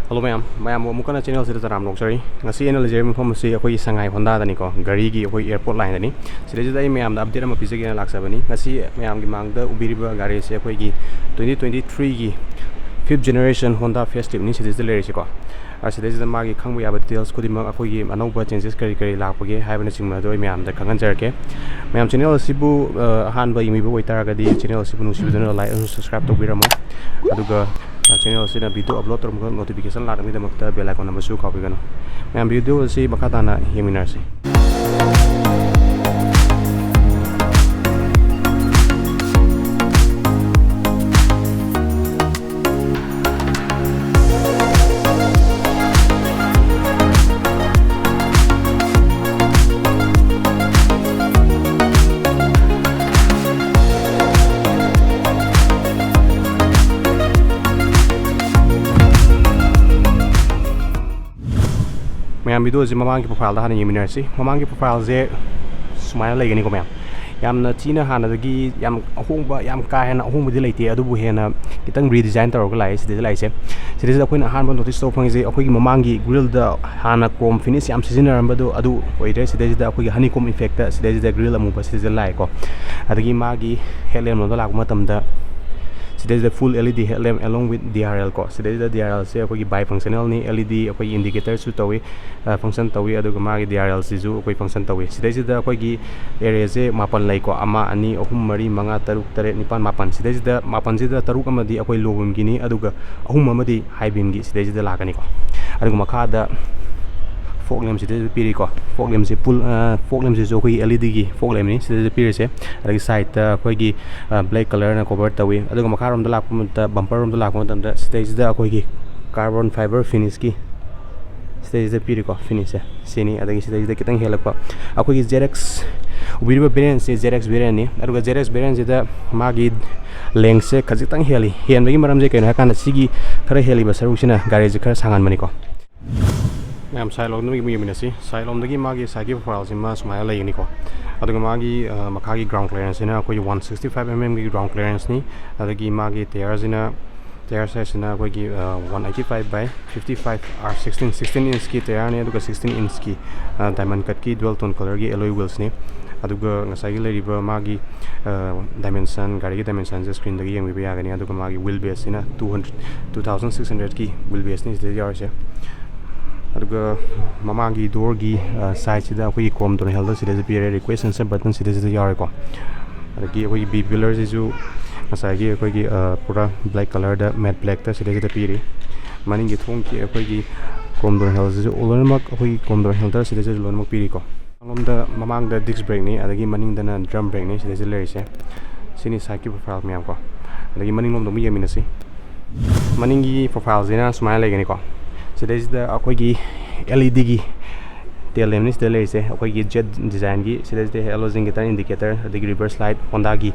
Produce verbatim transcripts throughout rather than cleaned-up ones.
Hello ꯃꯌꯥꯝ, ꯃꯌꯥꯝꯕꯨ ꯑꯃꯨꯛ ꯍꯟꯅ channel ꯁꯤꯗ ꯇꯔꯥꯝꯅ ꯑꯣꯛꯆꯔꯤ꯫ ꯉꯁꯤ ꯑꯩꯅ ꯂꯩꯖꯔꯤꯕ ꯃꯐꯝ ꯑꯁꯤ ꯑꯩꯈꯣꯏꯒꯤ ꯁꯉꯥꯏ ꯍꯣꯟꯗꯥꯗꯅꯤꯀꯣ, ꯒꯥꯔꯤꯒꯤ ꯑꯩꯈꯣꯏ airport line ꯗꯅꯤ꯫ ꯁꯤꯗꯩꯁꯤꯗ ꯑꯩ ꯃꯌꯥꯝꯗ update ꯑꯃ ꯄꯤꯖꯒꯦꯅ ꯂꯥꯛꯆꯕꯅꯤ꯫ ꯉꯁꯤ ꯃꯌꯥꯝꯒꯤ ꯃꯥꯡꯗ ꯎꯕꯤꯔꯤꯕ ꯒꯥꯔꯤ ꯑꯁꯤ ꯑꯩꯈꯣꯏꯒꯤ twenty twenty three ꯒꯤ fifth generation Honda Festive ꯅꯤ ꯁꯤꯗꯩꯁꯤꯗ ꯂꯩꯔꯤꯁꯤꯀꯣ꯫ ꯑꯁꯤꯗꯩꯁꯤꯗ ꯃꯥꯒꯤ ꯈꯪꯕ ꯌꯥꯕ details ꯈꯨꯗꯤꯡꯃꯛ, ꯑꯩꯈꯣꯏꯒꯤ ꯑꯅꯧꯕ changes ꯀꯔꯤ ꯀꯔꯤ ꯂꯥꯛꯄꯒꯦ ꯍꯥꯏꯕꯅꯆꯤꯡꯕ ꯑꯗꯨ ꯑꯩ ꯃꯌꯥꯝꯗ ꯈꯪꯍꯟꯖꯔꯛꯀꯦ꯫ ꯃꯌꯥꯝ channel ꯑꯁꯤꯕꯨ, ꯑ, ꯑꯍꯥꯟꯕ ꯌꯦꯡꯕꯤꯕ ꯑꯣꯏꯇꯥꯔꯒꯗꯤ channel ꯑꯁꯤꯕꯨ ꯅꯨꯡꯁꯤꯕꯤꯗꯨꯅ like ꯑꯃꯁꯨꯡ subscribe ꯇꯧꯕꯤꯔꯝꯃꯣ꯫ ꯑꯗꯨꯒ, ꯑ, channel ꯑꯁꯤꯅ video upload ꯇꯧꯔꯝꯕ notification ꯂꯥꯛꯅꯕꯒꯤꯗꯃꯛꯇ bell icon ꯅꯝꯕꯁꯨ ꯀꯥꯎꯕꯤꯒꯅꯨ꯫ ꯃꯌꯥꯝ video ꯑꯁꯤ ꯃꯈꯥ ꯇꯥꯅ ꯌꯦꯡꯃꯤꯟꯅꯔꯁꯤ꯫ ꯃꯌꯥꯝ video ꯁꯦ ꯃꯃꯥꯡꯒꯤ profile ꯗ ꯍꯥꯟꯅ ꯌꯦꯡꯃꯤꯟꯅꯔꯁꯤ꯫ ꯃꯃꯥꯡꯒꯤ profile ꯁꯦ ꯁꯨꯃꯥꯏꯅ ꯂꯩꯒꯅꯤꯀꯣ ꯃꯌꯥꯝ꯫ ꯌꯥꯝꯅ ꯊꯤꯅ ꯍꯥꯟꯅꯗꯒꯤ ꯌꯥꯝ ꯑꯍꯣꯡꯕ, ꯌꯥꯝ ꯀꯥ ꯍꯦꯟꯅ ꯑꯍꯣꯡꯕꯗꯤ ꯂꯩꯇꯦ, ꯑꯗꯨꯕꯨ ꯍꯦꯟꯅ ꯈꯤꯇꯪ redesign ꯇꯧꯔꯒ ꯂꯥꯛꯑꯦ ꯁꯤꯗꯩꯗ ꯂꯥꯛꯏꯁꯦ꯫ ꯁꯤꯗꯩꯁꯤꯗ ꯑꯩꯈꯣꯏꯅ ꯑꯍꯥꯟꯕ notice ꯇꯧꯕ ꯐꯪꯉꯤꯁꯦ, ꯑꯩꯈꯣꯏꯒꯤ ꯃꯃꯥꯡꯒꯤ grill ꯗ ꯍꯥꯟꯅ chrome finish ꯌꯥꯝ ꯁꯤꯖꯤꯟꯅꯔꯝꯕꯗꯣ ꯑꯗꯨ ꯑꯣꯏꯗ꯭ꯔꯦ꯫ ꯁꯤꯗꯩꯁꯤꯗ ꯑꯩꯈꯣꯏꯒꯤ honeycomb effect ꯁꯤꯗꯩꯁꯤꯗ grill ꯑꯃꯨꯕ ꯁꯤꯗꯩꯁꯤꯗ ꯂꯥꯛꯑꯦꯀꯣ꯫ ꯑꯗꯒꯤ ꯃꯥꯒꯤ headlamp ꯂꯣꯝꯗ ꯂꯥꯛꯄ ꯃꯇꯝꯗ ꯁꯤꯗꯩꯁꯤꯗ full L E D headlamp along with D R L ꯀꯣ꯫ ꯁꯤꯗꯩꯁꯤꯗ D R L ꯁꯦ ꯑꯩꯈꯣꯏꯒꯤ bi functional ꯅꯤ, L E D ꯑꯩꯈꯣꯏꯒꯤ indicator ꯁꯨ ꯇꯧꯏ, ꯑ, function ꯇꯧꯏ, ꯑꯗꯨꯒ ꯃꯥꯒꯤ D R L ꯁꯤꯁꯨ ꯑꯩꯈꯣꯏ function ꯇꯧꯏ꯫ ꯁꯤꯗꯩꯁꯤꯗ ꯑꯩꯈꯣꯏꯒꯤ area ꯁꯦ ꯃꯥꯄꯟ ꯂꯩꯀꯣ, ꯑꯃ, ꯑꯅꯤ, ꯑꯍꯨꯝ, ꯃꯔꯤ, ꯃꯉꯥ, ꯇꯔꯨꯛ, ꯇꯔꯦꯠ, ꯅꯤꯄꯥꯟ, ꯃꯥꯄꯟ꯫ ꯁꯤꯗꯩꯁꯤꯗ ꯃꯥꯄꯟꯁꯤꯗ ꯇꯔꯨꯛ ꯑꯃꯗꯤ ꯑꯩꯈꯣꯏ low beam ꯒꯤꯅꯤ, ꯑꯗꯨꯒ ꯑꯍꯨꯝ ꯑꯃꯗꯤ high beam ꯒꯤ ꯁꯤꯗꯩꯁꯤꯗ ꯂꯥꯛꯀꯅꯤꯀꯣ꯫ ꯑꯗꯨꯒ ꯃꯈꯥꯗ fog lamp ꯁꯤꯗꯩꯁꯤꯗ ꯄꯤꯔꯤꯀꯣ꯫ Fog lamp ꯁꯤ full, ꯑ, fog lamp ꯁꯤꯁꯨ ꯑꯩꯈꯣꯏꯒꯤ L E D ꯒꯤ fog lamp ꯅꯤ ꯁꯤꯗꯩꯁꯤꯗ ꯄꯤꯔꯤꯁꯦ꯫ ꯑꯗꯒꯤ side ꯇ ꯑꯩꯈꯣꯏꯒꯤ, ꯑ, black colour ꯅ cover ꯇꯧꯏ꯫ ꯑꯗꯨꯒ ꯃꯈꯥꯔꯣꯝꯗ ꯂꯥꯛꯄ ꯃꯇꯝꯗ, bumper ꯔꯣꯝꯗ ꯂꯥꯛꯄ ꯃꯇꯝꯗ ꯁꯤꯗꯩꯁꯤꯗ ꯑꯩꯈꯣꯏꯒꯤ carbon fiber finish ꯀꯤ ꯁꯤꯗꯩꯁꯤꯗ ꯄꯤꯔꯤꯀꯣ, finish ꯁꯦ ꯁꯤꯅꯤ꯫ ꯑꯗꯒꯤ ꯁꯤꯗꯩꯁꯤꯗ ꯈꯤꯇꯪ ꯍꯦꯜꯂꯛꯄ ꯑꯩꯈꯣꯏꯒꯤ Z X, ꯎꯕꯤꯔꯤꯕ variant ꯁꯦ Z X variant ꯅꯤ꯫ ꯑꯗꯨꯒ Z X variant ꯁꯤꯗ ꯃꯥꯒꯤ length ꯁꯦ ꯈꯖꯤꯛꯇꯪ ꯍꯦꯜꯂꯤ꯫ ꯍꯦꯟꯕꯒꯤ ꯃꯔꯝꯁꯦ ꯀꯩꯅꯣ ꯍꯥꯏꯀꯥꯟꯗ ꯁꯤꯒꯤ ꯈꯔ ꯍꯦꯜꯂꯤꯕ ꯁꯔꯨꯛꯁꯤꯅ ꯒꯥꯔꯤꯁꯦ ꯈꯔ ꯁꯥꯡꯍꯟꯕꯅꯤꯀꯣ꯫ ꯃꯌꯥꯝ side ꯂꯣꯝꯗꯒꯤ ꯑꯃꯨꯛ ꯌꯦꯡꯃꯤꯟꯅꯁꯤ꯫ Side ꯂꯣꯝꯗꯒꯤ ꯃꯥꯒꯤ side ꯀꯤ profile ꯁꯤꯃ ꯁꯨꯃꯥꯏꯅ ꯂꯩꯒꯅꯤꯀꯣ꯫ ꯑꯗꯨꯒ ꯃꯥꯒꯤ, ꯑ, ꯃꯈꯥꯒꯤ ground clearance ꯁꯤꯅ ꯑꯩꯈꯣꯏꯒꯤ one sixty five M M ꯒꯤ ground clearance ꯅꯤ꯫ ꯑꯗꯒꯤ ꯃꯥꯒꯤ tyre ꯁꯤꯅ Tyre sizeꯁꯤꯅ ꯑꯩꯈꯣꯏꯒꯤ one eighty five by fifty five R sixteen, sixteen inchꯀꯤ tyreꯅꯤ, ꯑꯗꯨꯒ sixteen inchꯀꯤ diamond cutꯀꯤ dual tone colorꯒꯤ alloy wheelsꯅꯤ꯫ ꯑꯗꯨꯒ ꯉꯁꯥꯏꯒꯤ ꯂꯩꯔꯤꯕ ꯃꯥꯒꯤ dimension, ꯒꯥꯔꯤꯒꯤ dimensionꯁꯦ screenꯗꯒꯤ ꯌꯦꯡꯕꯤꯕ ꯌꯥꯒꯅꯤ꯫ ꯑꯗꯨꯒ ꯃꯥꯒꯤ wheel baseꯁꯤꯅ two hundred, two thousand six hundredꯀꯤ wheel baseꯅꯤ ꯁꯤꯗ ꯌꯥꯎꯔꯤꯁꯦ꯫ ꯑꯗꯨꯒ ꯃꯃꯥꯡꯒꯤ doorꯒꯤ sideꯁꯤꯗ ꯑꯩꯈꯣꯏꯒꯤ chrome door handle ꯁꯤꯗꯁꯨ ꯄꯤꯔꯦ, request sensor button ꯁꯤꯗꯁꯤꯗ ꯌꯥꯎꯔꯦꯀꯣ꯫ ꯑꯗꯒꯤ ꯑꯩꯈꯣꯏꯒꯤ B pillarꯁꯤꯁꯨ ꯉꯁꯥꯏꯒꯤ ꯑꯩꯈꯣꯏꯒꯤ ꯄꯨꯔꯥ black colorꯗ, matte blackꯇ ꯁꯤꯗꯩꯁꯤꯗ ꯄꯤꯔꯤ꯫ ꯃꯅꯤꯡꯒꯤ ꯊꯣꯡꯒꯤ ꯑꯩꯈꯣꯏꯒꯤ chrome door handleꯁꯤꯁꯨ ꯂꯣꯏꯅꯃꯛ ꯑꯩꯈꯣꯏꯒꯤ chrome door handle ꯁꯤꯗꯩꯁꯤꯗ ꯂꯣꯏꯅꯃꯛ ꯄꯤꯔꯤꯀꯣ꯫ ꯃꯥꯡꯂꯣꯝꯗ, ꯃꯃꯥꯡꯗ disc brakeꯅꯤ, ꯑꯗꯒꯤ ꯃꯅꯤꯡꯗꯅ drum brakeꯅꯤ ꯁꯤꯗꯩꯁꯤꯗ ꯂꯩꯔꯤꯁꯦ꯫ ꯁꯤꯅꯤ sideꯀꯤ profile ꯃꯌꯥꯝ ꯀꯣ꯫ ꯑꯗꯒꯤ ꯃꯅꯤꯡꯂꯣꯝꯗ ꯑꯃꯨꯛ ꯌꯦꯡꯃꯤꯟꯅꯁꯤ꯫ ꯃꯅꯤꯡꯒꯤ profileꯁꯤꯅ ꯁꯨꯃꯥꯏꯅ ꯂꯩꯒꯅꯤꯀꯣ꯫ ꯁꯤꯗꯩꯁꯤꯗ ꯑꯩꯈꯣꯏꯒꯤ LEDꯒꯤ tail lampꯅꯤ ꯁꯤꯗ ꯂꯩꯔꯤꯁꯦ, ꯑꯩꯈꯣꯏꯒꯤ Z designꯒꯤ꯫ ꯁꯤꯗꯩꯁꯤꯗ halogen ꯒꯤ turn indicator, ꯑꯗꯒꯤ reverse light, Hondaꯒꯤ,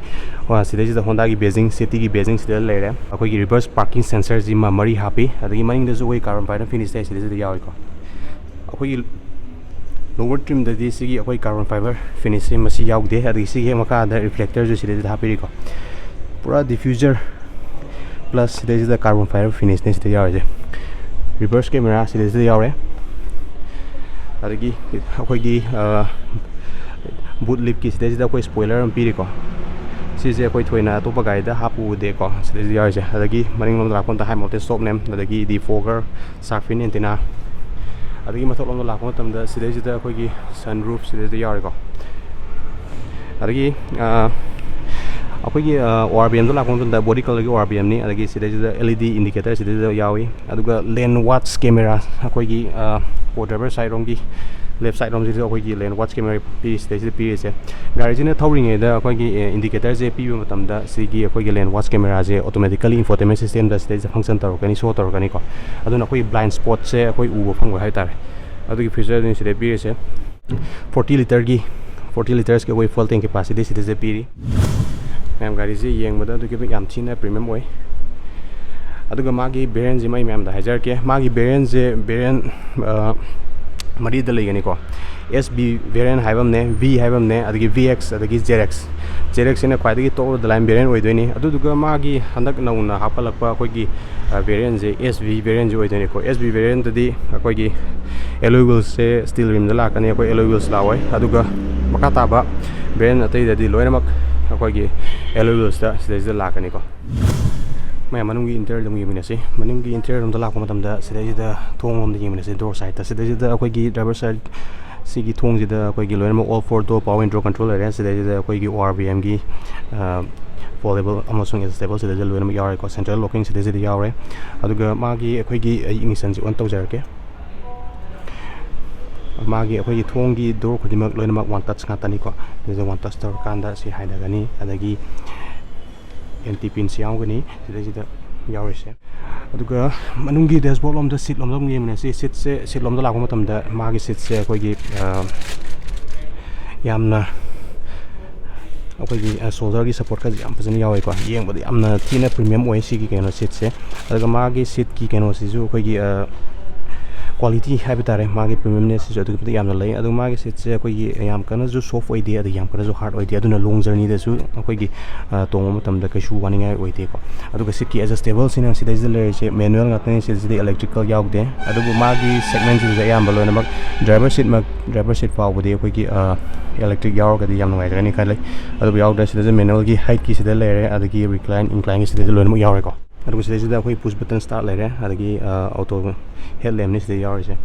ꯁꯤꯗꯩꯁꯤꯗ Hondaꯒꯤ badging, cityꯒꯤ badging ꯁꯤꯗ ꯂꯩꯔꯦ꯫ ꯑꯩꯈꯣꯏꯒꯤ reverse parking sensorꯁꯤꯃ ꯃꯔꯤ ꯍꯥꯞꯄꯤ꯫ ꯑꯗꯒꯤ ꯃꯅꯤꯡꯗꯁꯨ ꯑꯩꯈꯣꯏ carbon fiber finish ꯂꯩ, ꯁꯤꯗꯩꯁꯤꯗ ꯌꯥꯎꯏꯀꯣ꯫ ꯑꯩꯈꯣꯏꯒꯤ lower trimꯗꯗꯤ ꯁꯤꯒꯤ ꯑꯩꯈꯣꯏ carbon fiber finishꯁꯦ ꯃꯁꯤ ꯌꯥꯎꯗꯦ꯫ ꯑꯗꯒꯤ ꯁꯤꯒꯤ ꯍꯦꯛ ꯃꯈꯥꯗ reflectorꯁꯨ ꯁꯤꯗꯩꯁꯤꯗ ꯍꯥꯞꯄꯤꯔꯤꯀꯣ꯫ ꯄꯨꯔꯥ diffuser plus ꯁꯤꯗꯩꯁꯤꯗ carbon fiber finishꯅꯦ ꯁꯤꯗ ꯌꯥꯎꯔꯤꯁꯦ꯫ Reverse camera ꯁꯤꯗꯩꯁꯤꯗ ꯌꯥꯎꯔꯦ꯫ ꯑꯗꯒꯤ ꯑꯩꯈꯣꯏꯒꯤ boot lipꯀꯤ ꯁꯤꯗꯩꯁꯤꯗ ꯑꯩꯈꯣꯏ spoiler ꯑꯃ ꯄꯤꯔꯤꯀꯣ꯫ ꯁꯤꯁꯦ ꯑꯩꯈꯣꯏ ꯊꯣꯏꯅ ꯑꯇꯣꯞꯄ ꯒꯥꯔꯤꯗ ꯍꯥꯞꯄ ꯎꯗꯦꯀꯣ, ꯁꯤꯗꯩꯁꯤꯗ ꯌꯥꯎꯔꯤꯁꯦ꯫ ꯑꯗꯒꯤ ꯃꯅꯤꯡꯂꯣꯝꯗ ꯂꯥꯛꯄ ꯃꯇꯝꯗ high voltage stop lamp, ꯑꯗꯒꯤ defogger, shark fin antenna, ꯑꯗꯒꯤ ꯃꯊꯛꯂꯣꯝꯗ ꯂꯥꯛꯄ ꯃꯇꯝꯗ ꯁꯤꯗꯩꯁꯤꯗ ꯑꯩꯈꯣꯏꯒꯤ sunroof ꯁꯤꯗꯩꯁꯤꯗ ꯌꯥꯎꯔꯦꯀꯣ꯫ ꯑꯗꯒꯤ ꯑꯩꯈꯣꯏꯒꯤ ORVMꯗ ꯂꯥꯛꯄ ꯃꯇꯝꯗ body colorꯒꯤ ORVMꯅꯤ꯫ ꯑꯗꯒꯤ ꯁꯤꯗꯩꯁꯤꯗ LED indicator ꯁꯤꯗꯩꯁꯤꯗ ꯌꯥꯎꯏ꯫ ꯑꯗꯨꯒ lane watch camera, ꯑꯩꯈꯣꯏꯒꯤ co driver sideꯔꯣꯝꯒꯤ left sideꯔꯣꯝꯁꯤꯗ ꯑꯩꯈꯣꯏꯒꯤ lane watch camera ꯄꯤꯔꯤ, ꯁꯤꯗꯩꯁꯤꯗ ꯄꯤꯔꯤꯁꯦ꯫ ꯒꯥꯔꯤꯁꯤꯅ ꯊꯧꯔꯤꯉꯩꯗ ꯑꯩꯈꯣꯏꯒꯤ indicatorꯁꯦ ꯄꯤꯕ ꯃꯇꯝꯗ ꯁꯤꯒꯤ ꯑꯩꯈꯣꯏꯒꯤ lane watch cameraꯁꯦ automatically infotainment systemꯗ ꯁꯤꯗꯩꯁꯤꯗ function ꯇꯧꯔꯛꯀꯅꯤ, show ꯇꯧꯔꯛꯀꯅꯤꯀꯣ꯫ ꯑꯗꯨꯅ ꯑꯩꯈꯣꯏ blind spotꯁꯦ ꯑꯩꯈꯣꯏ ꯎꯕ ꯐꯪꯉꯣꯏ ꯍꯥꯏꯇꯥꯔꯦ꯫ ꯑꯗꯨꯒꯤ featureꯅꯤ ꯁꯤꯗ ꯄꯤꯔꯤꯁꯦ꯫ Forty literꯒꯤ, forty litersꯀꯤ ꯑꯩꯈꯣꯏ fuel tank capacityꯁꯤꯗꯩꯁꯤꯗ ꯄꯤꯔꯤ꯫ ꯃꯌꯥꯝ, ꯒꯥꯔꯤꯁꯦ ꯌꯦꯡꯕꯗ ꯑꯗꯨꯛꯀꯤ ꯃꯇꯤꯛ ꯌꯥꯝ ꯊꯤꯅ premium ꯑꯣꯏ꯫ ꯑꯗꯨꯒ ꯃꯥꯒꯤ variantꯁꯤꯃ ꯑꯩ ꯃꯌꯥꯝꯗ ꯍꯥꯏꯖꯔꯛꯀꯦ꯫ ꯃꯥꯒꯤ variantꯁꯦ variant ꯃꯔꯤꯗ ꯂꯩꯒꯅꯤꯀꯣ꯫ SB variant ꯍꯥꯏꯕ ꯑꯃꯅꯦ, V ꯍꯥꯏꯕ ꯑꯃꯅꯦ, ꯑꯗꯒꯤ VX, ꯑꯗꯒꯤ ZX꯫ ZX ꯁꯤꯅ ꯈ꯭ꯋꯥꯏꯗꯒꯤ top of the line variant ꯑꯣꯏꯗꯣꯏꯅꯤ꯫ ꯑꯗꯨꯗꯨꯒ ꯃꯥꯒꯤ ꯍꯟꯗꯛ ꯅꯧꯅ ꯍꯥꯞꯀꯠꯂꯛꯄ ꯑꯩꯈꯣꯏꯒꯤ variant ꯁꯦ, S V variant ꯁꯦ ꯑꯣꯏꯗꯣꯏꯅꯤꯀꯣ꯫ S V variant ꯇꯗꯤ ꯑꯩꯈꯣꯏꯒꯤ alloy wheels ꯁꯦ steel rim ꯗ ꯂꯥꯛꯀꯅꯤ, ꯑꯩꯈꯣꯏ alloy wheels ꯂꯥꯛꯑꯣꯏ꯫ ꯑꯗꯨꯒ ꯃꯈꯥ ꯇꯥꯕ variant ꯑꯇꯩꯗꯗꯤ ꯂꯣꯏꯅꯃꯛ ꯑꯩꯈꯣꯏꯒꯤ alloy wheels ꯇ ꯁꯤꯗꯩꯁꯤꯗ ꯂꯥꯛꯀꯅꯤꯀꯣ꯫ ꯃꯌꯥꯝ, ꯃꯅꯨꯡꯒꯤ interior ꯗ ꯑꯃꯨꯛ ꯌꯦꯡꯃꯤꯟꯅꯁꯤ꯫ ꯃꯅꯤꯡꯒꯤ interior ꯔꯣꯝꯗ ꯂꯥꯛꯄ ꯃꯇꯝꯗ ꯁꯤꯗꯩꯁꯤꯗ ꯊꯣꯡ ꯂꯣꯝꯗ ꯌꯦꯡꯃꯤꯟꯅꯁꯤ, door side ꯇ꯫ ꯁꯤꯗꯩꯁꯤꯗ ꯑꯩꯈꯣꯏꯒꯤ driver side ꯁꯤꯒꯤ ꯊꯣꯡꯁꯤꯗ ꯑꯩꯈꯣꯏꯒꯤ ꯂꯣꯏꯅꯃꯛ all four door power window control ꯂꯩꯔꯦ꯫ ꯁꯤꯗꯩꯁꯤꯗ ꯑꯩꯈꯣꯏꯒꯤ O R V M ꯒꯤ, ꯑ, foldable ꯑꯃꯁꯨꯡ adjustable ꯁꯤꯗꯩꯁꯤꯗ ꯂꯣꯏꯅꯃꯛ ꯌꯥꯎꯔꯦꯀꯣ꯫ Central locking ꯁꯤꯗꯩꯁꯤꯗ ꯌꯥꯎꯔꯦ꯫ ꯑꯗꯨꯒ ꯃꯥꯒꯤ ꯑꯩꯈꯣꯏꯒꯤ ignition ꯁꯤ on ꯇꯧꯖꯔꯛꯀꯦ꯫ ꯃꯥꯒꯤ ꯑꯩꯈꯣꯏꯒꯤ ꯊꯣꯡꯒꯤ door ꯈꯨꯗꯤꯡꯃꯛ ꯂꯣꯏꯅꯃꯛ one touch ꯉꯥꯛꯇꯅꯤꯀꯣ꯫ ꯁꯤꯗꯩꯁꯤꯗ one touch ꯇꯧꯔꯀꯥꯟꯗ ꯁꯤ ꯍꯥꯏꯊꯒꯅꯤ꯫ ꯑꯗꯒꯤ entry pin ꯁꯤ ꯌꯥꯎꯒꯅꯤ ꯁꯤꯗꯩꯁꯤꯗ ꯌꯥꯎꯔꯤꯁꯦ꯫ ꯑꯗꯨꯒ ꯃꯅꯨꯡꯒꯤ dashboard ꯂꯣꯝꯗ, seat ꯂꯣꯝꯗ ꯑꯃꯨꯛ ꯌꯦꯡꯃꯤꯟꯅꯁꯤ꯫ Seat ꯁꯦ, seat ꯂꯣꯝꯗ ꯂꯥꯛꯄ ꯃꯇꯝꯗ ꯃꯥꯒꯤ seat ꯁꯦ ꯑꯩꯈꯣꯏꯒꯤ, ꯑ, ꯌꯥꯝꯅ ꯑꯩꯈꯣꯏꯒꯤ, ꯑ, shoulder ꯒꯤ support ꯀꯁꯦ ꯌꯥꯝ ꯐꯖꯅ ꯌꯥꯎꯋꯦꯀꯣ꯫ ꯌꯦꯡꯕꯗ ꯌꯥꯝꯅ ꯊꯤꯅ premium ꯑꯣꯏ ꯁꯤꯒꯤ ꯀꯩꯅꯣ seat ꯁꯦ꯫ ꯑꯗꯨꯒ ꯃꯥꯒꯤ seat ꯀꯤ ꯀꯩꯅꯣꯁꯤꯁꯨ ꯑꯩꯈꯣꯏꯒꯤ, ꯑ, quality ꯍꯥꯏꯕ ꯇꯥꯔꯦ, ꯃꯥꯒꯤ premium ꯅꯦꯁ ꯁꯤꯁꯨ ꯑꯗꯨꯛꯀꯤ ꯃꯇꯤꯛ ꯌꯥꯝꯅ ꯂꯩ꯫ ꯑꯗꯨ ꯃꯥꯒꯤ seat ꯁꯦ ꯑꯩꯈꯣꯏꯒꯤ ꯌꯥꯝ ꯀꯟꯅꯁꯨ soft ꯑꯣꯏꯗꯦ, ꯑꯗꯒꯤ ꯌꯥꯝ ꯀꯟꯅꯁꯨ hard ꯑꯣꯏꯗꯦ꯫ ꯑꯗꯨꯅ long journey ꯗꯁꯨ ꯑꯩꯈꯣꯏꯒꯤ, ꯑ, ꯇꯣꯡꯕ ꯃꯇꯝꯗ ꯀꯩꯁꯨ ꯋꯥꯅꯤꯡꯉꯥꯏ ꯑꯣꯏꯗꯦꯀꯣ꯫ ꯑꯗꯨꯒ seat ꯀꯤ adjustable ꯁꯤꯅ ꯁꯤꯗꯩꯁꯤꯗ ꯂꯩꯔꯤꯁꯦ manual ꯉꯥꯛꯇꯅꯤ, ꯁꯤꯗꯩꯁꯤꯗ electrical ꯌꯥꯎꯗꯦ꯫ ꯑꯗꯨꯕꯨ ꯃꯥꯒꯤ segment ꯁꯤꯗꯗꯤ ꯑꯌꯥꯝꯕ ꯂꯣꯏꯅꯃꯛ driver seat ꯃꯛ, driver seat ꯐꯥꯎꯕꯗꯤ ꯑꯩꯈꯣꯏꯒꯤ, ꯑ, electric ꯌꯥꯎꯔꯒꯗꯤ ꯌꯥꯝ ꯅꯨꯡꯉꯥꯏꯖꯒꯅꯤ ꯈꯜꯂꯤ꯫ ꯑꯗꯨꯕꯨ ꯌꯥꯎꯗ꯭ꯔꯦ꯫ ꯁꯤꯗꯁꯨ manual ꯒꯤ height ꯀꯤ ꯁꯤꯗ ꯂꯩꯔꯦ, ꯑꯗꯒꯤ recline, incline ꯒꯤ ꯁꯤꯗꯁꯨ ꯂꯣꯏꯅꯃꯛ ꯌꯥꯎꯔꯦꯀꯣ꯫ ꯑꯗꯨꯒ ꯁꯤꯗꯩꯁꯤꯗ ꯑꯩꯈꯣꯏ push button start ꯂꯩꯔꯦ, ꯑꯗꯒꯤ, ꯑ, auto headlamp ꯅꯤ ꯁꯤꯗ ꯌꯥꯎꯔꯤꯁꯦ꯫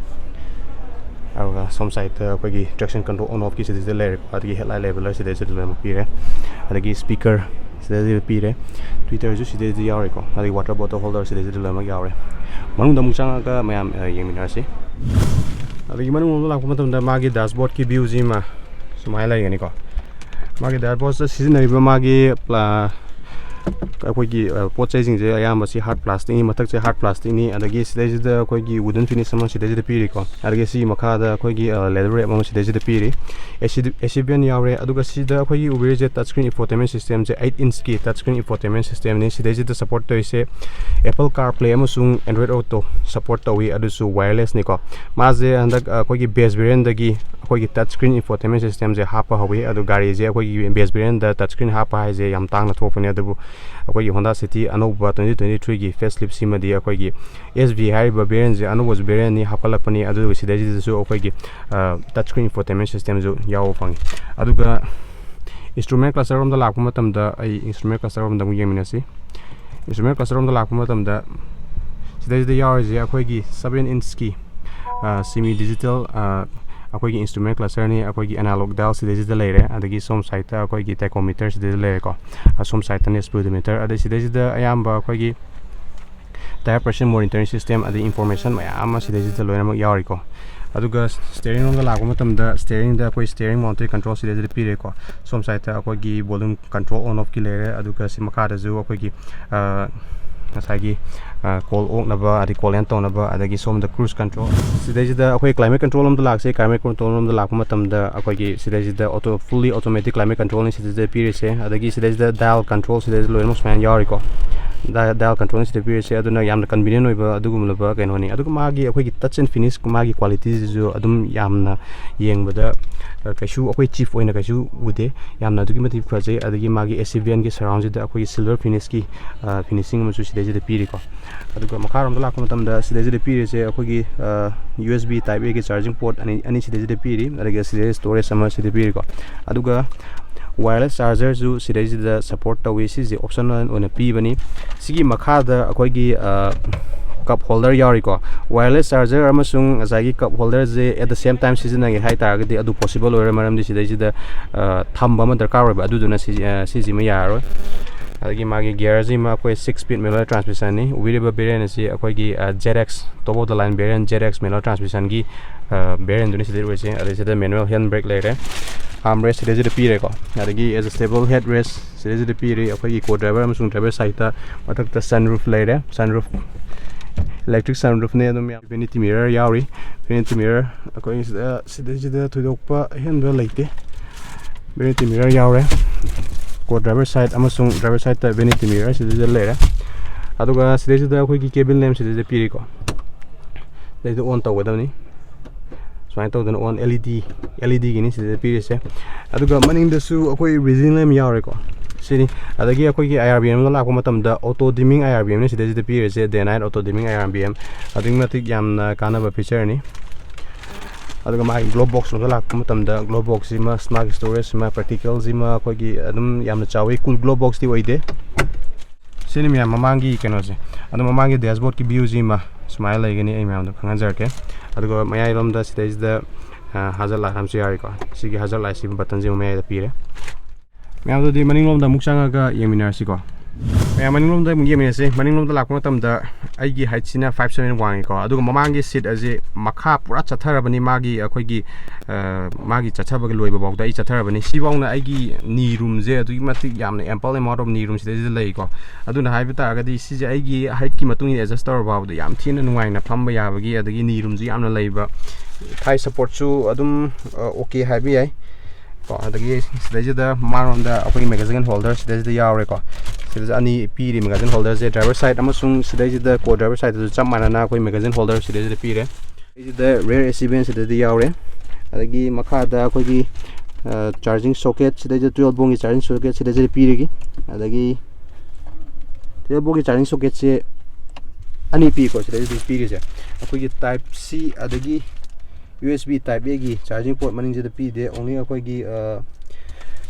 ꯑꯗꯨꯒ ꯁꯣꯝ side ꯇ ꯑꯩꯈꯣꯏꯒꯤ traction control on off ꯀꯤ ꯁꯤꯗꯩꯁꯤꯗ ꯂꯩꯔꯦꯀꯣ, ꯑꯗꯒꯤ headlight leveler ꯁꯤꯗꯩꯁꯤꯗ ꯂꯣꯏꯅꯃꯛ ꯄꯤꯔꯦ, ꯑꯗꯒꯤ speaker ꯁꯤꯗꯩꯁꯤꯗ ꯄꯤꯔꯦ, tweeter ꯁꯨ ꯁꯤꯗꯩꯁꯤꯗ ꯌꯥꯎꯔꯦꯀꯣ, ꯑꯗꯒꯤ water bottle holder ꯁꯤꯗꯩꯁꯤꯗ ꯂꯣꯏꯅꯃꯛ ꯌꯥꯎꯔꯦ꯫ ꯃꯅꯨꯡꯗ ꯑꯃꯨꯛ ꯆꯪꯉꯒ ꯃꯌꯥꯝ, ꯑ, ꯌꯦꯡꯃꯤꯟꯅꯔꯁꯤ꯫ ꯑꯗꯒꯤ ꯃꯅꯨꯡ ꯂꯣꯝꯗ ꯂꯥꯛꯄ ꯃꯇꯝꯗ ꯃꯥꯒꯤ dashboard ꯀꯤ view ꯁꯤꯃ ꯁꯨꯃꯥꯏꯅ ꯂꯩꯒꯅꯤꯀꯣ꯫ ꯃꯥꯒꯤ dashboard ꯇ ꯁꯤꯖꯤꯟꯅꯔꯤꯕ ꯃꯥꯒꯤ ꯄ꯭ꯂꯥ-, ꯑꯩꯈꯣꯏꯒꯤ, ꯑ, ꯄꯣꯠ ꯆꯩꯁꯤꯡꯁꯦ ꯑꯌꯥꯝꯕꯁꯤ hard plastic ꯅꯤ, ꯃꯊꯛꯁꯦ hard plastic ꯅꯤ, ꯑꯗꯒꯤ ꯁꯤꯗꯩꯁꯤꯗ ꯑꯩꯈꯣꯏꯒꯤ wooden finish ꯑꯃ ꯁꯤꯗꯩꯁꯤꯗ ꯄꯤꯔꯤꯀꯣ, ꯑꯗꯒꯤ ꯁꯤꯒꯤ ꯃꯈꯥꯗ ꯑꯩꯈꯣꯏꯒꯤ, ꯑ, leather wrap ꯑꯃ ꯁꯤꯗꯩꯁꯤꯗ ꯄꯤꯔꯤ꯫ AC, AC vent ꯌꯥꯎꯔꯦ꯫ ꯑꯗꯨꯒ ꯁꯤꯗ ꯑꯩꯈꯣꯏꯒꯤ ꯎꯕꯤꯔꯤꯁꯦ touch screen infotainment system ꯁꯦ eight inch ꯀꯤ touch screen infotainment system ꯅꯤ꯫ ꯁꯤꯗꯩꯁꯤꯗ support ꯇꯧꯔꯤꯁꯦ Apple CarPlay ꯑꯃꯁꯨꯡ Android Auto꯫ ꯁꯄꯣꯔꯠ ꯇꯧꯏ, ꯑꯗꯨꯁꯨ ꯋꯥꯌꯔꯂꯦꯁꯅꯤꯀꯣ꯫ ꯃꯥꯁꯦ ꯍꯟꯗꯛ ꯑꯩꯈꯣꯏꯒꯤ ꯕꯦꯁ ꯚꯦꯔꯤꯌꯟꯗꯒꯤ ꯑꯩꯈꯣꯏꯒꯤ touch screen infotainment systemꯁꯦ ꯍꯥꯞꯄ ꯍꯧꯏ꯫ ꯑꯗꯨ ꯒꯥꯔꯤꯁꯦ ꯑꯩꯈꯣꯏꯒꯤ ꯕꯦꯁ ꯚꯦꯔꯤꯌꯟꯗ touch screen ꯍꯥꯞꯄ ꯍꯥꯏꯁꯦ ꯌꯥꯝ ꯇꯥꯡꯅ ꯊꯣꯛꯄꯅꯦ, ꯑꯗꯨꯕꯨ ꯑꯩꯈꯣꯏꯒꯤ Honda City ꯑꯅꯧꯕ twenty twenty threeꯒꯤ faceliftꯁꯤꯃꯗꯤ ꯑꯩꯈꯣꯏꯒꯤ S V ꯍꯥꯏꯔꯤꯕ variantꯁꯦ ꯑꯅꯧꯕ variantꯅꯤ ꯍꯥꯞꯀꯠꯂꯛꯄꯅꯤ꯫ ꯑꯗꯨꯒ ꯁꯤꯗꯩꯁꯤꯗꯁꯨ ꯑꯩꯈꯣꯏꯒꯤ touch screen infotainment systemꯁꯨ ꯌꯥꯎꯕ ꯐꯪꯉꯤ꯫ ꯑꯗꯨꯒ instrument cluster ꯔꯣꯝꯗ ꯂꯥꯛꯄ ꯃꯇꯝꯗ, ꯑꯩ instrument cluster ꯔꯣꯝꯗ ꯑꯃꯨꯛ ꯌꯦꯡꯃꯤꯟꯅꯁꯤ꯫ Instrument cluster ꯔꯣꯝꯗ ꯂꯥꯛꯄ ꯃꯇꯝꯗ, ꯁꯤꯗꯩꯁꯤꯗ ꯌꯥꯎꯔꯤꯁꯦ ꯑꯩꯈꯣꯏꯒꯤ seven inchꯀꯤ semi digital ꯑꯩꯈꯣꯏꯒꯤ instrument clusterꯅꯤ꯫ ꯑꯩꯈꯣꯏꯒꯤ analog dial ꯁꯤꯗꯩꯁꯤꯗ ꯂꯩꯔꯦ, ꯑꯗꯒꯤ ꯁꯣꯝ sideꯇ ꯑꯩꯈꯣꯏꯒꯤ tachometer ꯁꯤꯗꯩꯗ ꯂꯩꯔꯦꯀꯣ꯫ ꯑꯁꯣꯝ sideꯇꯅ speedometer, ꯑꯗꯩ ꯁꯤꯗꯩꯁꯤꯗ ꯑꯌꯥꯝꯕ ꯑꯩꯈꯣꯏꯒꯤ tire pressure monitoring system, ꯑꯗꯩ information ꯃꯌꯥꯝ ꯑꯃ ꯁꯤꯗꯩꯁꯤꯗ ꯂꯣꯏꯅꯃꯛ ꯌꯥꯎꯔꯤꯀꯣ꯫ ꯑꯗꯨꯒ steering ꯔꯣꯝꯗ ꯂꯥꯛꯄ ꯃꯇꯝꯗ, steeringꯗ ꯑꯩꯈꯣꯏ steering mounted control ꯁꯤꯗꯩꯁꯤꯗ ꯄꯤꯔꯦꯀꯣ꯫ ꯁꯣꯝ sideꯇ ꯑꯩꯈꯣꯏꯒꯤ volume control on offꯀꯤ ꯂꯩꯔꯦ, ꯑꯗꯨꯒ ꯁꯤ ꯃꯈꯥꯗꯁꯨ ꯑꯩꯈꯣꯏꯒꯤ ꯉꯁꯥꯏꯒꯤ call ꯑꯣꯛꯅꯕ, ꯑꯗꯩ call end ꯇꯧꯅꯕ, ꯑꯗꯒꯤ ꯁꯣꯝꯗ cruise control꯫ ꯁꯤꯗꯩꯁꯤꯗ ꯑꯩꯈꯣꯏ climate control ꯔꯣꯝꯗ ꯂꯥꯛꯁꯦ꯫ Climate control ꯔꯣꯝꯗ ꯂꯥꯛꯄ ꯃꯇꯝꯗ ꯑꯩꯈꯣꯏꯒꯤ ꯁꯤꯗꯩꯁꯤꯗ auto, fully automatic climate controlꯅꯤ ꯁꯤꯗꯩꯁꯤꯗ ꯄꯤꯔꯤꯁꯦ꯫ ꯑꯗꯒꯤ ꯁꯤꯗꯩꯁꯤꯗ dial control ꯁꯤꯗꯩꯁꯤꯗ ꯂꯣꯏꯅꯃꯛ ꯁꯨꯃꯥꯏꯅ ꯌꯥꯎꯔꯤꯀꯣ꯫ Dial controlꯅꯤ ꯁꯤꯗ ꯄꯤꯔꯤꯁꯦ, ꯑꯗꯨꯅ ꯌꯥꯝꯅ convenient ꯑꯣꯏꯕ ꯑꯗꯨꯒꯨꯝꯂꯕ ꯀꯩꯅꯣꯅꯤ꯫ ꯑꯗꯨꯒ ꯃꯥꯒꯤ ꯑꯩꯈꯣꯏꯒꯤ touch and finish, ꯃꯥꯒꯤ qualityꯁꯤꯁꯨ ꯑꯗꯨꯝ ꯌꯥꯝꯅ ꯌꯦꯡꯕꯗ ꯀꯩꯁꯨ ꯑꯩꯈꯣꯏ cheap ꯑꯣꯏꯅ ꯀꯩꯁꯨ ꯎꯗꯦ꯫ ꯌꯥꯝꯅ ꯑꯗꯨꯛꯀꯤ ꯃꯇꯤꯛ ꯐꯖꯩ꯫ ꯑꯗꯒꯤ ꯃꯥꯒꯤ S C V Nꯒꯤ surroundꯁꯤꯗ ꯑꯩꯈꯣꯏꯒꯤ silver finishꯀꯤ finishing ꯑꯃꯁꯨ ꯁꯤꯗꯩꯁꯤꯗ ꯄꯤꯔꯤꯀꯣ꯫ ꯑꯗꯨꯒ ꯃꯈꯥꯔꯣꯝꯗ ꯂꯥꯛꯄ ꯃꯇꯝꯗ ꯁꯤꯗꯩꯁꯤꯗ ꯄꯤꯔꯤꯁꯦ ꯑꯩꯈꯣꯏꯒꯤ U S B type Aꯒꯤ charging port ꯑꯅꯤ, ꯑꯅꯤ ꯁꯤꯗꯩꯁꯤꯗ ꯄꯤꯔꯤ, ꯑꯗꯒꯤ ꯁꯤꯗꯩ storage ꯑꯃ ꯁꯤꯗ ꯄꯤꯔꯤꯀꯣ꯫ ꯑꯗꯨꯒ wireless chargerꯁꯨ ꯁꯤꯗꯩꯁꯤꯗ support ꯇꯧꯏ, ꯁꯤꯁꯦ optional ꯑꯣꯏꯅ ꯄꯤꯕꯅꯤ꯫ ꯁꯤꯒꯤ ꯃꯈꯥꯗ ꯑꯩꯈꯣꯏꯒꯤ cup holder ꯌꯥꯎꯔꯤꯀꯣ꯫ Wireless charger ꯑꯃꯁꯨꯡ ꯉꯁꯥꯏꯒꯤ cup holderꯁꯦ at the same time ꯁꯤꯖꯤꯟꯅꯒꯦ ꯍꯥꯏ ꯇꯥꯔꯒꯗꯤ ꯑꯗꯨ possible ꯑꯣꯏꯔꯣꯏ, ꯃꯔꯝꯗꯤ ꯁꯤꯗꯩꯁꯤꯗ ꯊꯝꯕ ꯑꯃ ꯗꯔꯀꯥꯔ ꯑꯣꯏꯕ, ꯑꯗꯨꯗꯨꯅ ꯁꯤꯁꯤꯃ ꯌꯥꯔꯔꯣꯏ꯫ ꯑꯗꯒꯤ ꯃꯥꯒꯤ gearꯁꯤꯃ ꯑꯩꯈꯣꯏ six speed manual transmissionꯅꯤ꯫ ꯎꯕꯤꯔꯤꯕ variantꯁꯤ ꯑꯩꯈꯣꯏꯒꯤ Z X, top of the line variant, Z X manual transmissionꯒꯤ variantꯗꯨꯅꯤ ꯁꯤꯗ ꯑꯣꯏꯁꯦ꯫ ꯑꯗꯩ ꯁꯤꯗ manual hand brake ꯂꯩꯔꯦ, armrest ꯁꯤꯗꯩꯁꯤꯗ ꯄꯤꯔꯦꯀꯣ꯫ ꯑꯗꯒꯤ adjustable headrest ꯁꯤꯗꯩꯁꯤꯗ ꯄꯤꯔꯤ꯫ ꯑꯩꯈꯣꯏꯒꯤ co driver ꯑꯃꯁꯨꯡ driver sideꯇ ꯃꯊꯛꯇ sunroof ꯂꯩꯔꯦ, sunroof, electric sunroofꯅꯦ꯫ ꯑꯗꯨꯝ vanity mirror ꯌꯥꯎꯔꯤ, vanity mirror꯫ ꯑꯩꯈꯣꯏ ꯁꯤꯗ, ꯁꯤꯗꯩꯁꯤꯗ ꯊꯣꯏꯗꯣꯛꯄ ꯑꯍꯦꯟꯕ ꯂꯩꯇꯦ꯫ Vanity mirror ꯌꯥꯎꯔꯦ꯫ Co driver side ꯑꯃꯁꯨꯡ driver sideꯇ vanity mirror ꯁꯤꯗꯩꯗ ꯂꯩꯔꯦ꯫ ꯑꯗꯨꯒ ꯁꯤꯗꯩꯁꯤꯗ ꯑꯩꯈꯣꯏꯒꯤ cabin lamp ꯁꯤꯗꯩꯗ ꯄꯤꯔꯤꯀꯣ꯫ ꯁꯤꯗꯩꯗ ꯑꯣꯟ ꯇꯧꯒꯗꯕꯅꯤ꯫ ꯁꯨꯃꯥꯏꯅ ꯇꯧꯗꯅ ꯑꯣꯟ, L E D, L E D Guinea ꯁꯤꯗꯩꯗ ꯄꯤꯔꯤꯁꯦ꯫ ꯑꯗꯨꯒ ꯃꯅꯤꯡꯗꯁꯨ ꯑꯩꯈꯣꯏ reading lamp ꯌꯥꯎꯔꯦꯀꯣ꯫ ꯁꯤꯅꯤ꯫ ꯑꯗꯒꯤ ꯑꯩꯈꯣꯏꯒꯤ I R B M ꯗ ꯂꯥꯛꯄ ꯃꯇꯝꯗ auto dimming I R B M ꯅꯤ ꯁꯤꯗꯩꯁꯤꯗ ꯄꯤꯔꯤꯁꯦ, day night auto dimming I R B M꯫ ꯑꯗꯨꯛꯀꯤ ꯃꯇꯤꯛ ꯌꯥꯝꯅ ꯀꯥꯟꯅꯕ feature ꯅꯤ꯫ ꯑꯗꯨꯒ ꯃꯥꯒꯤ glove box ꯂꯣꯝꯗ ꯂꯥꯛꯄ ꯃꯇꯝꯗ glove box ꯁꯤꯃ, ꯃꯥꯒꯤ storage ꯁꯤꯃ, practical ꯁꯤꯃ ꯑꯩꯈꯣꯏꯒꯤ ꯑꯗꯨꯝ ꯌꯥꯝꯅ ꯆꯥꯎꯋꯤ, cool glove box ꯇꯤ ꯑꯣꯏꯗꯦ꯫ ꯁꯤꯅꯤ ꯃꯌꯥꯝ ꯃꯃꯥꯡꯒꯤ ꯀꯩꯅꯣꯁꯦ꯫ ꯑꯗꯣ ꯃꯃꯥꯡꯒꯤ dashboard ꯀꯤ view ꯁꯤꯃ ꯁꯨꯃꯥꯏꯅ ꯂꯩꯒꯅꯤ, ꯑꯩ ꯃꯌꯥꯝꯗ ꯈꯪꯍꯟꯖꯔꯛꯀꯦ꯫ ꯑꯗꯨꯒ ꯃꯌꯥꯏꯔꯣꯝꯗ ꯁꯤꯗꯩꯁꯤꯗ, ꯑ, hazard light ꯑꯃꯁꯨ ꯌꯥꯎꯔꯤꯀꯣ꯫ ꯁꯤꯒꯤ hazard light ꯁꯤ button ꯁꯤ ꯃꯌꯥꯏꯗ ꯄꯤꯔꯦ꯫ ꯃꯌꯥꯝꯗꯨꯗꯤ ꯃꯅꯤꯡꯂꯣꯝꯗ ꯑꯃꯨꯛ ꯆꯪꯉꯒ ꯌꯦꯡꯃꯤꯟꯅꯔꯁꯤꯀꯣ꯫ ꯃꯌꯥꯝ ꯃꯅꯤꯡꯂꯣꯝꯗ ꯑꯃꯨꯛ ꯌꯦꯡꯃꯤꯟꯅꯁꯤ꯫ ꯃꯅꯤꯡꯂꯣꯝꯗ ꯂꯥꯛꯄ ꯃꯇꯝꯗ ꯑꯩꯒꯤ height ꯁꯤꯅ five seven ꯋꯥꯡꯉꯤꯀꯣ꯫ ꯑꯗꯨꯒ ꯃꯃꯥꯡꯒꯤ seat ꯑꯁꯤ ꯃꯈꯥ ꯄꯨꯔꯥ ꯆꯠꯊꯔꯕꯅꯤ꯫ ꯃꯥꯒꯤ ꯑꯩꯈꯣꯏꯒꯤ, ꯑ, ꯃꯥꯒꯤ ꯆꯠꯊꯕꯒꯤ ꯂꯣꯏꯕ ꯐꯥꯎꯗ ꯑꯩ ꯆꯠꯊꯔꯕꯅꯤ꯫ ꯁꯤꯐꯥꯎꯅ ꯑꯩꯒꯤ knee room ꯁꯦ ꯑꯗꯨꯛꯀꯤ ꯃꯇꯤꯛ ꯌꯥꯝꯅ ample amount of knee room ꯁꯤꯗꯩꯁꯤꯗ ꯂꯩꯀꯣ꯫ ꯑꯗꯨꯅ ꯍꯥꯏꯕ ꯇꯥꯔꯒꯗꯤ ꯁꯤꯁꯦ ꯑꯩꯒꯤ height ꯀꯤ ꯃꯇꯨꯡ ꯏꯟꯅ adjust ꯇꯧꯔ ꯐꯥꯎꯕꯗ ꯌꯥꯝ ꯊꯤꯅ ꯅꯨꯡꯉꯥꯏꯅ ꯐꯝꯕ ꯌꯥꯕꯒꯤ, ꯑꯗꯒꯤ knee room ꯁꯨ ꯌꯥꯝꯅ ꯂꯩꯕ, thigh support ꯁꯨ ꯑꯗꯨꯝ, ꯑ, okay ꯍꯥꯏꯕ ꯌꯥꯏ꯫ ꯀꯣ, ꯑꯗꯒꯤ ꯁꯤꯗꯩꯁꯤꯗ ꯃꯥꯡꯂꯣꯝꯗ ꯑꯩꯈꯣꯏꯒꯤ magazine holder ꯁꯤꯗꯩꯁꯤꯗ ꯌꯥꯎꯔꯦꯀꯣ꯫ ꯁꯤꯗꯁꯨ ꯑꯅꯤ ꯄꯤꯔꯤ magazine holder ꯁꯦ, driver side ꯑꯃꯁꯨꯡ ꯁꯤꯗꯩꯁꯤꯗ co driver side ꯇꯁꯨ ꯆꯞ ꯃꯥꯟꯅꯅ ꯑꯩꯈꯣꯏ magazine holder ꯁꯤꯗꯩꯁꯤꯗ ꯄꯤꯔꯦ꯫ ꯁꯤꯗꯩꯁꯤꯗ rear A C vent ꯁꯤꯗꯩꯗ ꯌꯥꯎꯔꯦ꯫ ꯑꯗꯒꯤ ꯃꯈꯥꯗ ꯑꯩꯈꯣꯏꯒꯤ, ꯑ, charging socket ꯁꯤꯗꯩꯗ twelve volt ꯀꯤ charging socket ꯁꯤꯗꯩꯁꯤꯗ ꯄꯤꯔꯤꯒꯤ꯫ ꯑꯗꯒꯤ twelve volt ꯀꯤ charging socket ꯁꯦ ꯑꯅꯤ ꯄꯤꯀꯣ, ꯁꯤꯗꯩꯁꯤꯗ ꯄꯤꯔꯤꯁꯦ꯫ ꯑꯩꯈꯣꯏꯒꯤ type C ꯑꯗꯒꯤ U S B type A ꯒꯤ charging port ꯃꯅꯤꯡꯁꯤꯗ ꯄꯤꯗꯦ, only ꯑꯩꯈꯣꯏꯒꯤ, ꯑ,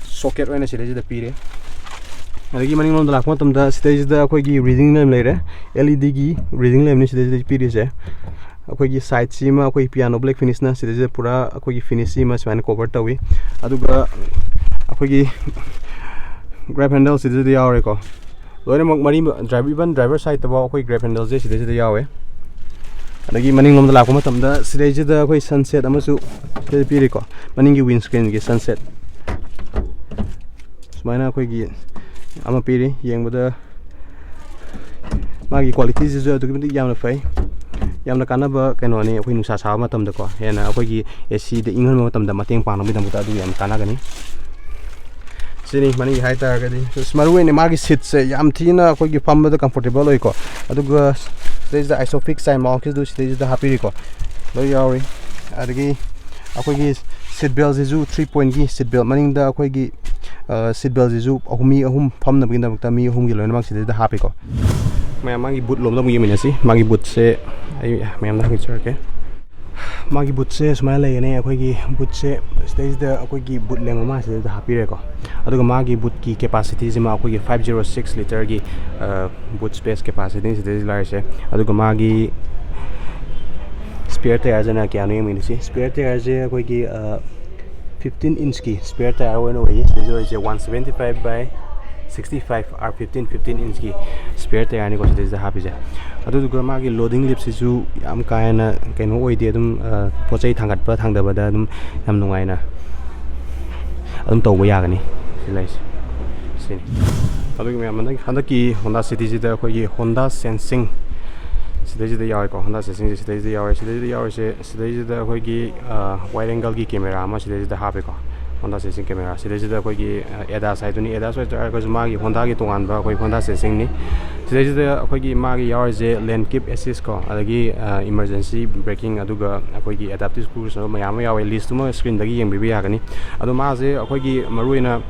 socket ꯑꯣꯏꯅ ꯁꯤꯗꯩꯁꯤꯗ ꯄꯤꯔꯦ꯫ ꯑꯗꯒꯤ ꯃꯅꯤꯡꯂꯣꯝꯗ ꯂꯥꯛꯄ ꯃꯇꯝꯗ ꯁꯤꯗꯩꯁꯤꯗ ꯑꯩꯈꯣꯏꯒꯤ reading lamp ꯂꯩꯔꯦ, L E D ꯒꯤ reading lamp ꯅꯤ ꯁꯤꯗꯩꯁꯤꯗ ꯄꯤꯔꯤꯁꯦ꯫ ꯑꯩꯈꯣꯏꯒꯤ side ꯁꯤꯃ ꯑꯩꯈꯣꯏ piano black finish ꯅ ꯁꯤꯗꯩꯁꯤꯗ ꯄꯨꯔꯥ ꯑꯩꯈꯣꯏꯒꯤ finish ꯁꯤꯃ ꯁꯨꯃꯥꯏꯅ cover ꯇꯧꯏ꯫ ꯑꯗꯨꯒ ꯑꯩꯈꯣꯏꯒꯤ grab handle ꯁꯤꯗꯩꯁꯤꯗ ꯌꯥꯎꯔꯦꯀꯣ꯫ ꯂꯣꯏꯅꯃꯛ ꯃꯔꯤ, driver, even driver side ꯇꯐꯥꯎ ꯑꯩꯈꯣꯏ grab handle ꯁꯦ ꯁꯤꯗꯩꯁꯤꯗ ꯌꯥꯎꯋꯦ꯫ ꯑꯗꯒꯤ ꯃꯅꯤꯡꯂꯣꯝꯗ ꯂꯥꯛꯄ ꯃꯇꯝꯗ ꯁꯤꯗꯩꯁꯤꯗ ꯑꯩꯈꯣꯏ sunset ꯑꯃꯁꯨ ꯁꯤꯗ ꯄꯤꯔꯤꯀꯣ, ꯃꯅꯤꯡꯒꯤ windscreen ꯒꯤ sunset꯫ ꯁꯨꯃꯥꯏꯅ ꯑꯩꯈꯣꯏꯒꯤ ꯑꯃ ꯄꯤꯔꯤ, ꯌꯦꯡꯕꯗ ꯃꯥꯒꯤ quality ꯁꯤꯁꯨ ꯑꯗꯨꯛꯀꯤ ꯃꯇꯤꯛ ꯌꯥꯝꯅ ꯐꯩ꯫ ꯌꯥꯝꯅ ꯀꯥꯟꯅꯕ ꯀꯩꯅꯣꯅꯤ, ꯑꯩꯈꯣꯏ ꯅꯨꯡꯁꯥ ꯁꯥꯕ ꯃꯇꯝꯗꯀꯣ, ꯍꯦꯟꯅ ꯑꯩꯈꯣꯏꯒꯤ A C ꯗ ꯏꯪꯍꯟꯕ ꯃꯇꯝꯗ ꯃꯇꯦꯡ ꯄꯥꯡꯅꯕꯒꯤꯗꯃꯛꯇ ꯑꯗꯨ ꯌꯥꯝ ꯀꯥꯟꯅꯒꯅꯤ꯫ ꯁꯤꯅꯤ ꯃꯅꯤꯡꯒꯤ ꯍꯥꯏꯇꯥꯔꯒꯗꯤ꯫ ꯑꯁ, ꯃꯔꯨ ꯑꯣꯏꯅ ꯃꯥꯒꯤ seat ꯁꯦ ꯌꯥꯝ ꯊꯤꯅ ꯑꯩꯈꯣꯏꯒꯤ ꯐꯝꯕꯗ comfortable ꯑꯣꯏꯀꯣ꯫ ꯑꯗꯨꯒ ꯁꯤꯗꯩꯁꯤꯗ ISOFIX ꯆꯥꯏ ꯃꯥꯎꯁꯀꯤꯁꯨ ꯁꯤꯗꯩꯁꯤꯗ ꯍꯥꯞꯄꯤꯔꯤꯀꯣ, ꯂꯣꯏ ꯌꯥꯎꯔꯤ꯫ ꯑꯗꯒꯤ ꯑꯩꯈꯣꯏꯒꯤ seat beltꯁꯤꯁꯨ three pointꯀꯤ seat belt, ꯃꯅꯤꯡꯗ ꯑꯩꯈꯣꯏꯒꯤ seat beltꯁꯤꯁꯨ ꯑꯍꯨꯝ, ꯃꯤ ꯑꯍꯨꯝ ꯐꯝꯅꯕꯒꯤꯗꯃꯛꯇ ꯃꯤ ꯑꯍꯨꯝꯒꯤ ꯂꯣꯏꯅꯃꯛ ꯁꯤꯗꯩꯁꯤꯗ ꯍꯥꯞꯄꯤꯀꯣ꯫ ꯃꯌꯥꯝ ꯃꯥꯒꯤ boot ꯂꯣꯝꯗ ꯑꯃꯨꯛ ꯌꯦꯡꯃꯤꯟꯅꯁꯤ꯫ ꯃꯥꯒꯤ bootꯁꯦ ꯑꯩ ꯃꯌꯥꯝꯗ ꯍꯪꯖꯔꯛꯀꯦ꯫ ꯃꯥꯒꯤ bootꯁꯦ ꯁꯨꯃꯥꯏꯅ ꯂꯩꯒꯅꯤ꯫ ꯑꯩꯈꯣꯏꯒꯤ bootꯁꯦ ꯁꯤꯗꯩꯁꯤꯗ ꯑꯩꯈꯣꯏꯒꯤ boot length ꯑꯃ ꯁꯤꯗꯩꯗ ꯍꯥꯞꯄꯤꯔꯦꯀꯣ꯫ ꯑꯗꯨꯒ ꯃꯥꯒꯤ bootꯀꯤ capacityꯁꯤꯃ ꯑꯩꯈꯣꯏꯒꯤ five zero six literꯒꯤ boot space capacityꯅꯤ ꯁꯤꯗꯩꯁꯤꯗ ꯂꯥꯛꯏꯁꯦ꯫ ꯑꯗꯨꯒ ꯃꯥꯒꯤ spare tyreꯁꯤꯅ ꯀꯌꯥꯅꯣ ꯌꯦꯡꯃꯤꯟꯅꯁꯤ꯫ Spare tyreꯁꯦ ꯑꯩꯈꯣꯏꯒꯤ fifteen inchꯀꯤ spare tyre ꯑꯣꯏꯅ ꯑꯣꯏꯌꯦ꯫ ꯁꯤꯗꯩꯁꯤꯗ ꯑꯣꯏꯁꯦ one seventy five by sixty five, R fifteen, fifteen inchꯀꯤ spare tyreꯅꯤꯀꯣ ꯁꯤꯗꯩꯁꯤꯗ ꯍꯥꯞꯄꯤꯁꯦ꯫ ꯑꯗꯨꯗꯨꯒ ꯃꯥꯒꯤ loading lipꯁꯤꯁꯨ ꯌꯥꯝ ꯀꯥ ꯍꯦꯟꯅ ꯀꯩꯅꯣ ꯑꯣꯏꯗꯦ, ꯑꯗꯨꯝ ꯄꯣꯠ ꯆꯩ ꯊꯥꯡꯒꯠꯄ ꯊꯥꯡꯗꯕꯗ ꯑꯗꯨꯝ ꯌꯥꯝ ꯅꯨꯡꯉꯥꯏꯅ ꯑꯗꯨꯝ ꯇꯧꯕ ꯌꯥꯒꯅꯤ꯫ ꯁꯤ ꯂꯩꯁꯦ ꯁꯤꯅꯤ꯫ ꯑꯗꯨꯒꯤ ꯃꯌꯥꯝ ꯍꯟꯗꯛ ꯍꯟꯗꯛꯀꯤ Honda Cityꯁꯤꯗ ꯑꯩꯈꯣꯏꯒꯤ Honda Sensing ꯁꯤꯗꯩꯁꯤꯗ ꯌꯥꯎꯔꯦꯀꯣ꯫ Honda Sensingꯁꯦ ꯁꯤꯗꯩꯁꯤꯗ ꯌꯥꯎꯔꯦ꯫ ꯁꯤꯗꯩꯁꯤꯗ ꯌꯥꯎꯔꯤꯁꯦ, ꯁꯤꯗꯩꯁꯤꯗ ꯑꯩꯈꯣꯏꯒꯤ wide angleꯒꯤ camera ꯑꯃ ꯁꯤꯗꯩꯁꯤꯗ ꯍꯥꯞꯄꯦꯀꯣ꯫ Honda Sensing camera ꯁꯤꯗꯩꯁꯤꯗ ꯑꯩꯈꯣꯏꯒꯤ ADAS ꯍꯥꯏꯗꯨꯅꯤ꯫ ADAS ꯑꯣꯏꯇꯥꯔꯒꯁꯨ ꯃꯥꯒꯤ Hondaꯒꯤ ꯇꯣꯉꯥꯟꯕ ꯑꯩꯈꯣꯏ Honda Sensingꯅꯤ꯫ ꯁꯤꯗꯩꯁꯤꯗ ꯑꯩꯈꯣꯏꯒꯤ ꯃꯥꯒꯤ ꯌꯥꯎꯔꯤꯁꯦ lane keep assist ꯀꯣ, ꯑꯗꯒꯤ emergency braking, ꯑꯗꯨꯒ ꯑꯩꯈꯣꯏꯒꯤ adaptive cruise ꯃꯌꯥꯝ ꯑꯃ ꯌꯥꯎꯋꯦ꯫ Listꯇꯨꯃ screenꯗꯒꯤ ꯌꯦꯡꯕꯤꯕ ꯌꯥꯒꯅꯤ꯫ ꯑꯗꯣ ꯃꯥꯁꯦ ꯑꯩꯈꯣꯏꯒꯤ ꯃꯔꯨꯑꯣꯏꯅ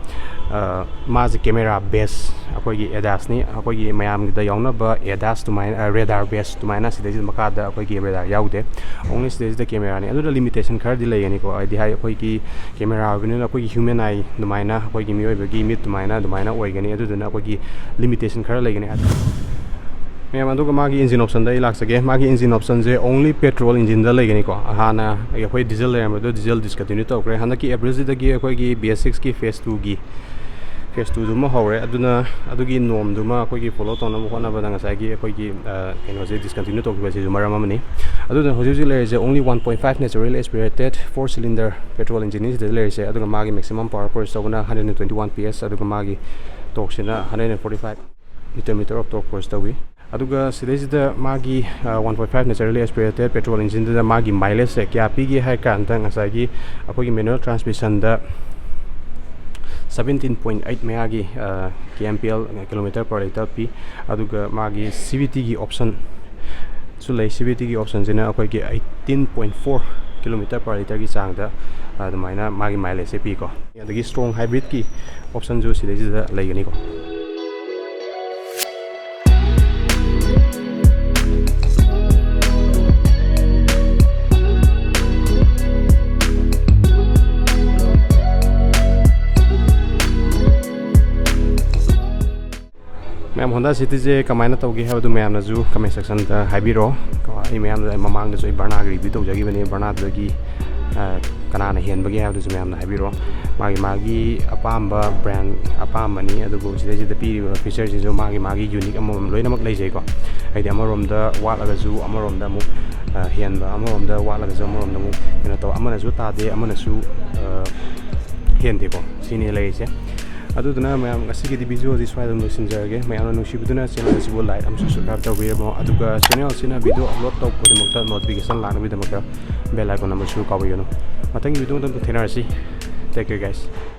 ꯃꯥꯁꯦ camera base ꯑꯩꯈꯣꯏꯒꯤ ADASꯅꯤ꯫ ꯑꯩꯈꯣꯏꯒꯤ ꯃꯌꯥꯝꯒꯤꯗ ꯌꯥꯎꯅꯕ ADAS ꯑꯗꯨꯃꯥꯏꯅ, radar base ꯑꯗꯨꯃꯥꯏꯅ ꯁꯤꯗꯩꯁꯤꯗ ꯃꯈꯥꯗ ꯑꯩꯈꯣꯏꯒꯤ radar ꯌꯥꯎꯗꯦ꯫ Only ꯁꯤꯗꯩꯁꯤꯗ cameraꯅꯤ꯫ ꯑꯗꯨꯅ limitation ꯈꯔꯗꯤ ꯂꯩꯒꯅꯤꯀꯣ, ꯍꯥꯏꯗꯤ ꯍꯥꯏ ꯑꯩꯈꯣꯏꯒꯤ camera ꯑꯣꯏꯕꯅꯤꯅ ꯑꯩꯈꯣꯏꯒꯤ human eye ꯑꯗꯨꯃꯥꯏꯅ, ꯑꯩꯈꯣꯏꯒꯤ ꯃꯤꯑꯣꯏꯕꯒꯤ ꯃꯤꯠ ꯑꯗꯨꯃꯥꯏꯅ ꯑꯗꯨꯃꯥꯏꯅ ꯑꯣꯏꯒꯅꯤ꯫ ꯑꯗꯨꯗꯨꯅ ꯑꯩꯈꯣꯏꯒꯤ limitation ꯈꯔ ꯂꯩꯒꯅꯤ꯫ ꯃꯌꯥꯝ, ꯑꯗꯨꯒ ꯃꯥꯒꯤ engine optionꯗ ꯑꯩ ꯂꯥꯛꯆꯒꯦ꯫ ꯃꯥꯒꯤ engine optionꯁꯦ only petrol engineꯗ ꯂꯩꯒꯅꯤꯀꯣ꯫ ꯍꯥꯟꯅ ꯑꯩꯈꯣꯏ diesel ꯂꯩꯔꯝꯕꯗꯣ diesel discontinue ꯇꯧꯈ꯭ꯔꯦ꯫ ꯍꯟꯗꯛꯀꯤ Aprilꯁꯤꯗꯒꯤ ꯑꯩꯈꯣꯏꯒꯤ BS sixꯀꯤ phase twoꯒꯤ phase twoꯗꯨꯃ ꯍꯧꯔꯦ꯫ ꯑꯗꯨꯅ ꯑꯗꯨꯒꯤ normꯗꯨꯃ ꯑꯩꯈꯣꯏꯒꯤ follow ꯇꯧꯅꯕ ꯍꯣꯠꯅꯕꯗ ꯉꯁꯥꯏꯒꯤ ꯑꯩꯈꯣꯏꯒꯤ ꯀꯩꯅꯣꯁꯦ discontinue ꯇꯧꯈꯤꯕꯁꯤꯁꯨ ꯃꯔꯝ ꯑꯃꯅꯤ꯫ ꯑꯗꯨꯅ ꯍꯧꯖꯤꯛ ꯍꯧꯖꯤꯛ ꯂꯩꯔꯤꯁꯦ only one point five naturally aspirated four cylinder petrol engineꯅꯤ ꯁꯤꯗ ꯂꯩꯔꯤꯁꯦ꯫ ꯑꯗꯨꯒ ꯃꯥꯒꯤ maximum power produce ꯇꯧꯕꯅ hundred and twenty one PS, ꯑꯗꯨꯒ ꯃꯥꯒꯤ torqueꯁꯤꯅ hundred and forty five newton meter of torque produce ꯇꯧꯏ꯫ ꯑꯗꯨꯒ ꯁꯤꯗꯩꯁꯤꯗ ꯃꯥꯒꯤ one point five naturally aspirated petrol engineꯗꯨꯗ ꯃꯥꯒꯤ mileageꯁꯦ ꯀꯌꯥ ꯄꯤꯒꯦ ꯍꯥꯏ ꯀꯥꯟꯗ, ꯉꯁꯥꯏꯒꯤ ꯑꯩꯈꯣꯏꯒꯤ manual transmissionꯗ seventeen point eight ꯃꯌꯥꯒꯤ KMPL, kilometer per litre ꯄꯤ꯫ ꯑꯗꯨꯒ ꯃꯥꯒꯤ CVTꯒꯤ option ꯁꯨ ꯂꯩ꯫ ꯁꯤ ꯚꯤ ꯇꯤꯒꯤ ꯑꯣꯞꯁꯟꯁꯤꯅ ꯑꯩꯈꯣꯏꯒꯤ eighteen point four kilometer per literꯒꯤ ꯆꯥꯡꯗ ꯑꯗꯨꯃꯥꯏꯅ ꯃꯥꯒꯤ mileageꯁꯦ ꯄꯤꯀꯣ꯫ ꯑꯗꯒꯤ strong hybridꯀꯤ ꯑꯣꯞꯁꯟꯁꯨ ꯁꯤꯗꯩꯁꯤꯗ ꯂꯩꯒꯅꯤꯀꯣ꯫ ꯃꯌꯥꯝ, Honda Cityꯁꯦ ꯀꯃꯥꯏꯅ ꯇꯧꯒꯦ ꯍꯥꯏꯕꯗꯨ ꯃꯌꯥꯝꯅꯁꯨ comment sectionꯗ ꯍꯥꯏꯕꯤꯔꯛꯑꯣ꯫ ꯀꯣ, ꯑꯩ ꯃꯌꯥꯝꯗ, ꯑꯩ ꯃꯃꯥꯡꯗꯁꯨ ꯑꯩ Vernaꯒꯤ review ꯇꯧꯖꯈꯤꯕꯅꯤ꯫ Vernaꯗꯨꯗꯒꯤ, ꯑ, ꯀꯅꯥꯅ ꯍꯦꯟꯕꯒꯦ ꯍꯥꯏꯕꯗꯨꯁꯨ ꯃꯌꯥꯝꯅ ꯍꯥꯏꯕꯤꯔꯛꯑꯣ꯫ ꯃꯥꯒꯤ, ꯃꯥꯒꯤ ꯑꯄꯥꯝꯕ brand ꯑꯄꯥꯝꯕꯅꯤ, ꯑꯗꯨꯕꯨ ꯁꯤꯗꯩꯁꯤꯗ ꯄꯤꯔꯤꯕ featureꯁꯤꯡꯁꯨ ꯃꯥꯒꯤ, ꯃꯥꯒꯤ unique ꯑꯃꯃꯝ ꯂꯣꯏꯅꯃꯛ ꯂꯩꯖꯩꯀꯣ꯫ ꯍꯥꯏꯗꯤ ꯑꯃꯔꯣꯝꯗ ꯋꯥꯠꯂꯒꯁꯨ ꯑꯃꯔꯣꯝꯗ ꯑꯃꯨꯛ, ꯑ, ꯍꯦꯟꯕ, ꯑꯃꯔꯣꯝꯗ ꯋꯥꯠꯂꯒꯁꯨ ꯑꯃꯔꯣꯝꯗ ꯑꯃꯨꯛ ꯀꯩꯅꯣ ꯇꯧ, ꯑꯃꯅꯁꯨ ꯇꯥꯗꯦ, ꯑꯃꯅꯁꯨ, ꯑ, ꯍꯦꯟꯗꯦꯀꯣ꯫ ꯁꯤꯅꯤ ꯂꯩꯔꯤꯁꯦ꯫ ꯑꯗꯨꯗꯨꯅ ꯃꯌꯥꯝ, ꯉꯁꯤꯒꯤꯗꯤ videoꯁꯤ ꯁ꯭ꯋꯥꯏꯗ ꯑꯗꯨꯝ ꯂꯣꯏꯁꯤꯟꯖꯔꯒꯦ꯫ ꯃꯌꯥꯝꯅ ꯅꯨꯡꯁꯤꯕꯤꯗꯨꯅ channel ꯑꯁꯤꯕꯨ like ꯑꯃꯁꯨ subscribe ꯇꯧꯕꯤꯔꯝꯃꯣ꯫ ꯑꯗꯨꯒ channel ꯑꯁꯤꯅ video upload ꯇꯧꯕ ꯈꯨꯗꯤꯡꯃꯛꯇ notification ꯂꯥꯛꯅꯕꯒꯤꯗꯃꯛꯇ bell icon ꯑꯃꯁꯨ ꯀꯥꯎꯕꯤꯒꯅꯨ꯫ ꯃꯊꯪꯒꯤ video ꯑꯃꯗ ꯊꯦꯡꯅꯔꯁꯤ꯫ Take care, guys.